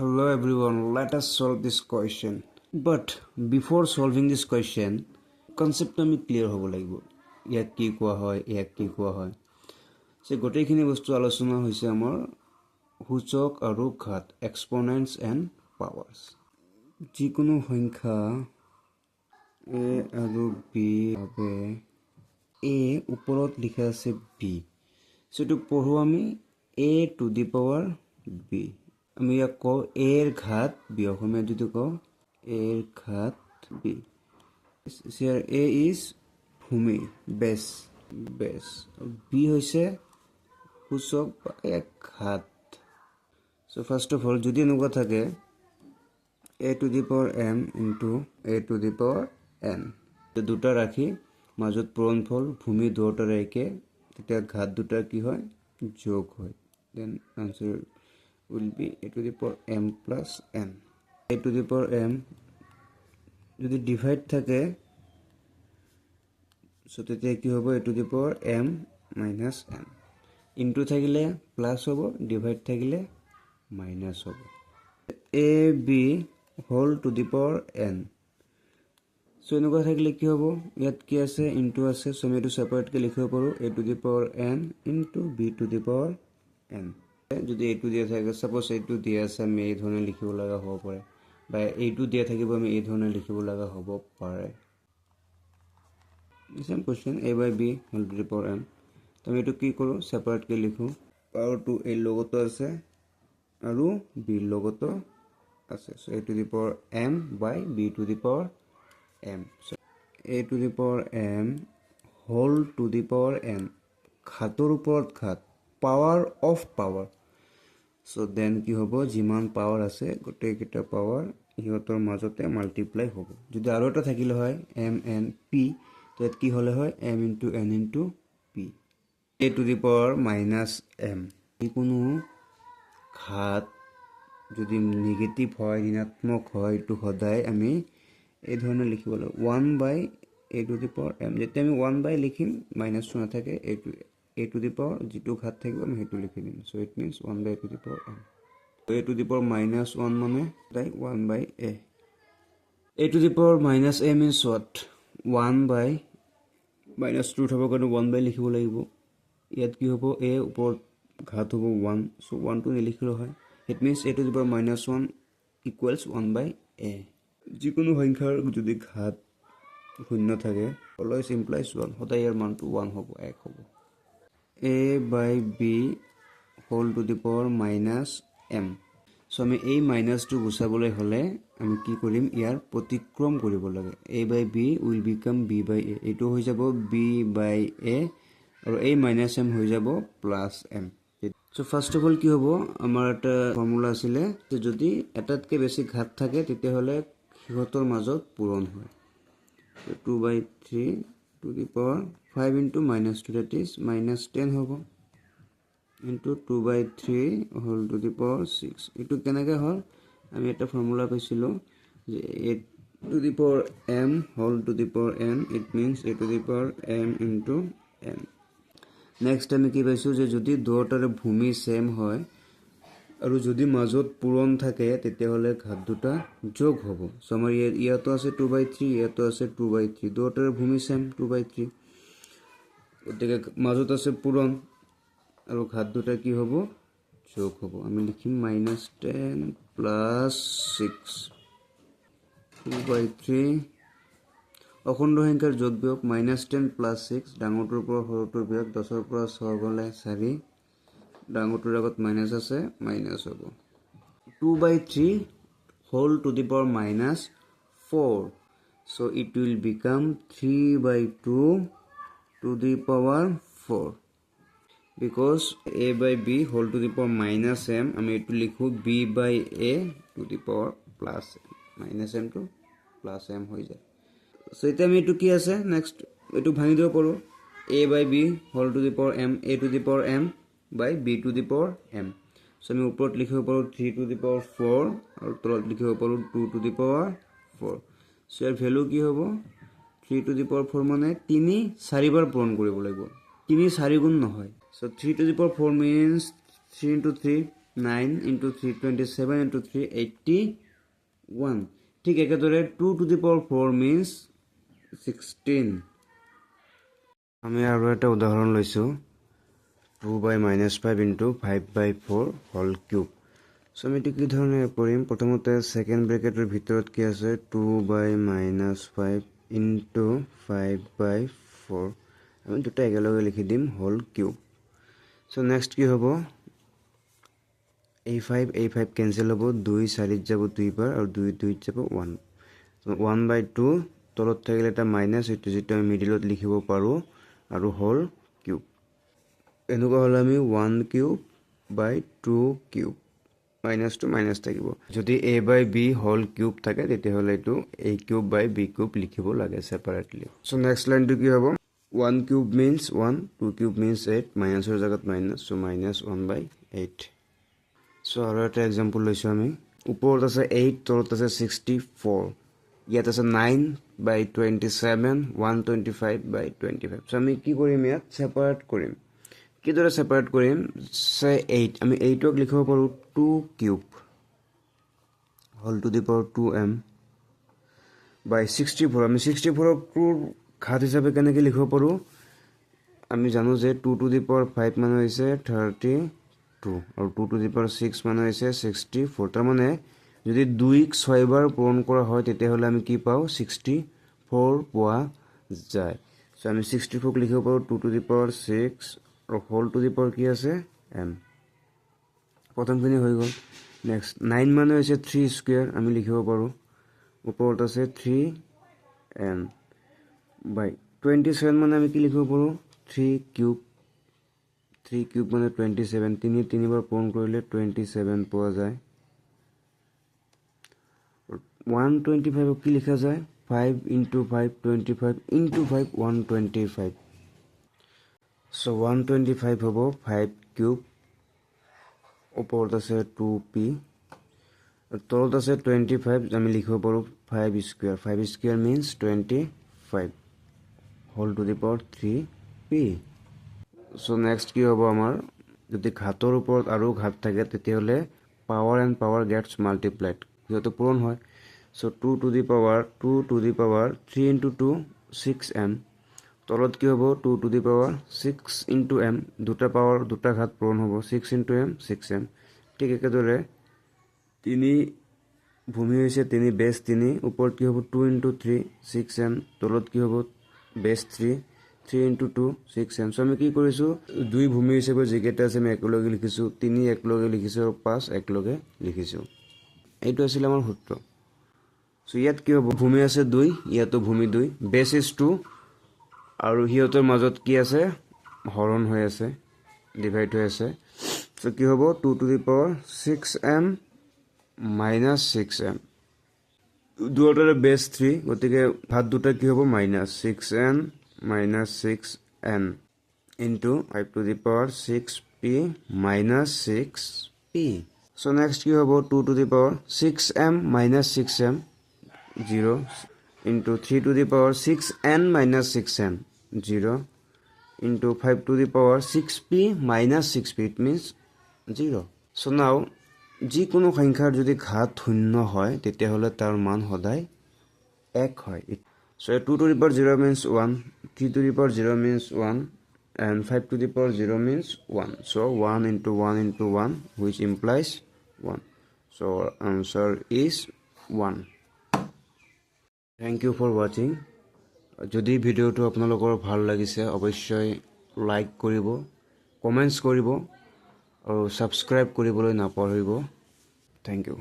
Hello everyone, let us solve this question. But before solving this question, কনচেপ্টটো আমি clear হ'ব লাগিব। ইয়াক কি কোৱা হয়, ইয়াক কি কোৱা হয়। চ' গোটেইখিনি বস্তু আলোচনা হৈছে আমাৰ সূচক আৰু ঘাত, এক্সপনেণ্টছ এণ্ড পাৱাৰ্ছ। যিকোনো সংখ্যা এ আৰু বি বাবে এ ওপৰত লিখা আছে বি। চ' এইটো পঢ়োঁ আমি a to the power b। আমি ইয়াক কওঁ এৰ ঘাত বি। অসমীয়াত যদি কওঁ, এৰ ঘাত বি। ইয়াৰ এ is ভূমি, বেছ বেছ বি হৈছে সূচক বা এক ঘাত। চ' ফাৰ্ষ্ট অফ অল, যদি এনেকুৱা থাকে a to the power m into a to the power n, দুটা ৰাখি মাজত পূৰণফল, ভূমি দুয়োটাৰে একে, তেতিয়া ঘাত দুটা কি হয়? যোগ হয়। Then answer will be a to the power m plus n। A to the power m যদি ডিভাইড থাকে, চ' তেতিয়া কি হ'ব? A to the power m minus n। Into থাকিলে প্লাছ হ'ব, ডিভাইড থাকিলে মাইনাছ হ'ব। A b whole to the power n, so এনেকুৱা থাকিলে কি হ'ব? ইয়াত কি আছে? ইনটু আছে। চ' আমি এইটো ছেপাৰেটকৈ লিখিব পাৰোঁ a to the power n into b to the power n। যদি এইটো দিয়া থাকে, ছাপ'জ এইটো দিয়া আছে, আমি এই ধৰণে লিখিব লগা হ'ব পাৰে বা এইটো দিয়া থাকিব, আমি এই ধৰণে লিখিব লগা হ'ব পাৰে। Same question, a by b whole to the power m। তো আমি এইটো কি কৰোঁ? ছেপাৰেটকৈ লিখোঁ। পাৱাৰটো এৰ লগতো আছে আৰু বিৰ লগতো আছে। So a to the power m by b to the power m। So a to the power m whole to the power n, ঘাতৰ ওপৰত ঘাত, power of power. So then কি হ'ব? যিমান পাৱাৰ আছে, গোটেইকেইটা পাৱাৰ সিহঁতৰ মাজতে মাল্টিপ্লাই হ'ব। যদি আৰু এটা থাকিলে হয় এম এন পি, তো ইয়াত কি হ'লে হয়? M into n into p। A to the power minus m, যিকোনো ঘাত যদি নিগেটিভ হয়, ঋণাত্মক হয়, এইটো সদায় আমি এই ধৰণে লিখিব লাগিব, one by a to the power m। যেতিয়া আমি ওৱান বাই লিখিম, মাইনাছটো নাথাকে। এইটো এ টু the power যিটো ঘাত থাকিব, আমি সেইটো লিখি দিম। So it means one by a to the power m। A to the power minus one মানে তাই one by a। A to the power minus a means what? One by, মাইনাছটো উঠাবৰ কাৰণে ওৱান বাই লিখিব লাগিব। ইয়াত কি হ'ব? এ ওপৰত ঘাত হ'ব ওৱান, চ' ওৱানটো নিলিখিলেও হয়। It means a to the power minus one equals one by a। যিকোনো সংখ্যাৰ যদি ঘাত শূন্য থাকে, অলৱেজ ইমপ্লাইজ ওৱান। সদায় ইয়াৰ মানটো ওৱান হ'ব, এক হ'ব। A by b whole to the power minus m। So আমি এই মাইনাছটো গুচাবলৈ হ'লে আমি কি কৰিম? ইয়াৰ প্ৰতিক্ৰম কৰিব লাগে। A by b will become b by a। এইটো হৈ যাব বি বাই এ আৰু এই মাইনাছ এম হৈ যাব plus m। So first of all কি হ'ব? আমাৰ এটা ফৰ্মুলা আছিলে যে যদি এটাতকৈ বেছি ঘাত থাকে, তেতিয়াহ'লে সিহঁতৰ মাজত পূৰণ হয়। Two by three to the power five into minus two, that is minus 10 হ'ব, into two by three whole to the power six। এইটো কেনেকৈ হ'ল? আমি এটা ফৰ্মুলা পাইছিলোঁ যে a to the power m whole to the power n, it means a to the power m into n। Next আমি কি পাইছোঁ যে যদি দুয়োটাৰে ভূমি ছেম হয় আৰু যদি মাজত পূৰণ থাকে, তেতিয়াহ'লে ঘাত দুটা যোগ হ'ব। চ' আমাৰ ইয়াতো আছে টু বাই থ্ৰী, ইয়াতো আছে টু বাই থ্ৰী। দুয়োটাৰে ভূমি ছেম টু বাই থ্ৰী, গতিকে মাজত আছে পূৰণ আৰু ঘাত দুটা কি হ'ব? যোগ হ'ব। আমি লিখিম minus 10 plus six, two by three। অখণ্ড সংখ্যাৰ যোগ বিয়োগ, মাইনাছ টেন প্লাছ ছিক্স, ডাঙৰটোৰ পৰা সৰুটোৰ বিয়োগ। 10ৰ পৰা ছয় গ'লে চাৰি। ডাঙৰটোৰ আগত মাইনাছ আছে, মাইনাছ হ'ব। Two by three whole to the power minus four, so it will become three by two to the power four, because a by b whole to the power minus m, আমি এইটো লিখোঁ b by a to the power plus m। Minus এমটো plus M হৈ যায়। চ' এতিয়া আমি এইটো কি আছে, নেক্সট এইটো ভাঙি দিব পাৰোঁ, a by b whole to the power m, a to the power m by b to the power m। So আমি ওপৰত লিখিব পাৰোঁ three to the power four আৰু তলত লিখিব পাৰোঁ two to the power four। So year value কি হ'ব? Three to the power four মানে তিনি চাৰিবাৰ পূৰণ কৰিব লাগিব, তিনি চাৰি গুণ নহয়। So three to the power four means three into three, 9 into 3 27 into 3 81। ঠিক একেদৰে 2 to the power 4 means 16। আমি আৰু এটা উদাহৰণ লৈছোঁ, 2 by minus 5 into 5 by 4 whole cube। So আমি এইটো কি ধৰণে কৰিম? প্ৰথমতে ছেকেণ্ড ব্ৰেকেটৰ ভিতৰত কি আছে? 2 by minus 5 into 5 by 4, আমি দুটা একেলগে লিখি দিম, হোল কিউব। চ' নেক্সট কি হ'ব? এই ফাইভ, এই ফাইভ কেঞ্চেল হ'ব। দুই চাৰিত যাব দুইবাৰ আৰু দুই দুইত যাব ওৱান, ওৱান বাই টু। তলত থাকিলে এটা মাইনাছ, এইটো যিটো আমি মিডিলত লিখিব পাৰোঁ, আৰু হোল কিউব। এনেকুৱা হ'লে আমি one cube by two cube, মাইনাছটো minus থাকিব। যদি a by b whole cube থাকে, তেতিয়াহ'লে এইটো a cube by b cube লিখিব লাগে ছেপাৰেটলি। চ' নেক্সট লাইনটো কি হ'ব? One cube means one, two cube means eight, মাইনাছৰ জেগাত minus, so minus one by eight। So আৰু এটা এক্সাম্পল লৈছোঁ আমি। ওপৰত আছে এইট, তলত আছে 64। ইয়াত আছে 9 by 27, 125 by 25। So আমি কি কৰিম? ইয়াত ছেপাৰেট কৰিম। কিদৰে ছেপাৰেট কৰিম? চে এইট, আমি এইটক লিখিব পাৰোঁ two cube whole to the power two m by 64। আমি 64ক টুৰ ঘাত হিচাপে কেনেকৈ লিখিব পাৰোঁ? আমি জানো যে two to the power five মানে হৈছে 32 আৰু two to the power six মানে হৈছে 64। তাৰমানে যদি দুইক ছয়বাৰ পূৰণ কৰা হয়, তেতিয়াহ'লে আমি কি পাওঁ? 64 পোৱা যায়। চ' আমি 64ক লিখিব পাৰোঁ two to the power six আৰু হোল টু the power কি আছে? এম। প্ৰথমখিনি হৈ গ'ল। নেক্সট নাইন মানে হৈছে থ্ৰী স্কুৱেৰ, আমি লিখিব পাৰোঁ ওপৰত আছে থ্ৰী এম বাই 27 মানে আমি কি লিখিব পাৰোঁ? Three cube. থ্ৰী কিউব মানে 27। তিনি তিনিবাৰ পূৰণ কৰিলে 27 পোৱা যায়। 125ক কি লিখা যায়? Five into five 25 into five 125। So 125 হ'ব ফাইভ কিউব, ওপৰত আছে টু পি, তলত আছে 25। আমি লিখিব পাৰোঁ five square, five square means 25 whole to the power three p। So next কি হ'ব আমাৰ? যদি ঘাতৰ ওপৰত আৰু ঘাত থাকে, তেতিয়াহ'লে power and power gets multiplied, যিহেতু পূৰণ হয়। So two to the power two to the power three into two six m। তলত কি হ'ব? Two to the power six into m। দুটা পাৱাৰ, দুটা ঘাত পূৰণ হ'ব, six into m six m। ঠিক একেদৰে তিনি ভূমি হৈছে তিনি, বেছ তিনি। ওপৰত কি হ'ব? Two into three six m। তলত কি হ'ব? Base three, three into two six m। So আমি কি কৰিছোঁ? দুই ভূমি হিচাপে যিকেইটা আছে আমি একেলগে লিখিছোঁ, তিনি একেলগে লিখিছোঁ আৰু পাঁচ একেলগে লিখিছোঁ। এইটো আছিলে আমাৰ সূত্ৰ। চ' ইয়াত কি হ'ব? ভূমি আছে দুই, ইয়াতো ভূমি দুই, বেছ is two আৰু সিহঁতৰ মাজত কি আছে? হৰণ হৈ আছে, ডিভাইড হৈ আছে। চ' কি হ'ব? Two to the power six m minus six m। দুয়োটাৰে বেছ থ্ৰী, গতিকে ঘাত দুটা কি হ'ব? Minus six n minus six n into five to the power six p minus six p। So next কি হ'ব? Two to the power six m minus six m zero into three to the power six n minus six n zero into five to the power six p minus six p, it means zero। So now যিকোনো সংখ্যাৰ যদি ঘাত শূন্য হয়, তেতিয়াহ'লে তাৰ মান সদায় এক হয়। So two to the power zero means one, three to the power zero means one and five to the power zero means one। So one into one into one, which implies one। So answer is one। Thank you for watching। যদি ভিডিঅ'টো আপোনালোকৰ ভাল লাগিছে, অৱশ্যই like কৰিব, comments কৰিব আৰু subscribe কৰিবলৈ নাপাহৰিব। Thank you.